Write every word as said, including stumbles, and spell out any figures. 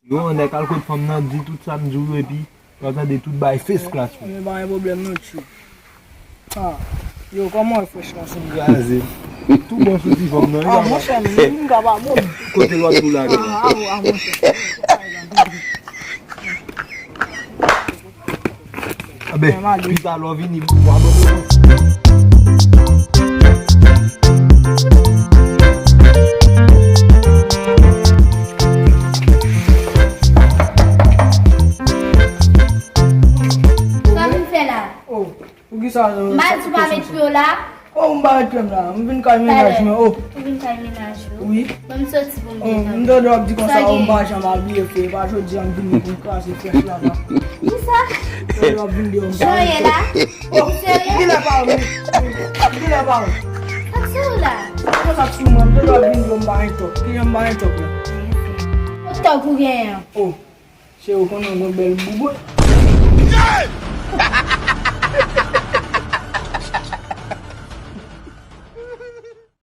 Yo, nèg al kot fanm nan, di tout sa m di w yo, epi w ap tande tout bay first class. Men pa gen pwoblèm non, tchou. Ha. Yo, kòman w fresh la, sou kraze? Tou bon sou ti fanm nan, ah, monchè, m ka pa bon. Kote lòt ou la, ah, ah, ah, monchè. Aben, pita lè w vini, w abandone. Sa vin fè la? Oh, poukisa, euh, m pa di w pa met pye w la? Oh, m pa met pye m la. M vin kay mennaj mwen, oh. Ou vin kay mennaj ou? Wi. Bon, m soti pou m desann. M tande w ap di konsa, oh, m pa janm abiye, frè. Pa jodi a m vini pou m kraze fresh la, la. Kisa? M tande w ap vin deyò, m pa gen top. Ou serye? Kilè pa ou? Kilè pa ou? Sa k sou ou la? Konsa k sou mwen, m tande w ap vin deyò, m pa gen top. Kilè m pa gen top la? Top ou genyen an? Oh. Cheri, ou konnen w gen bèl boubout.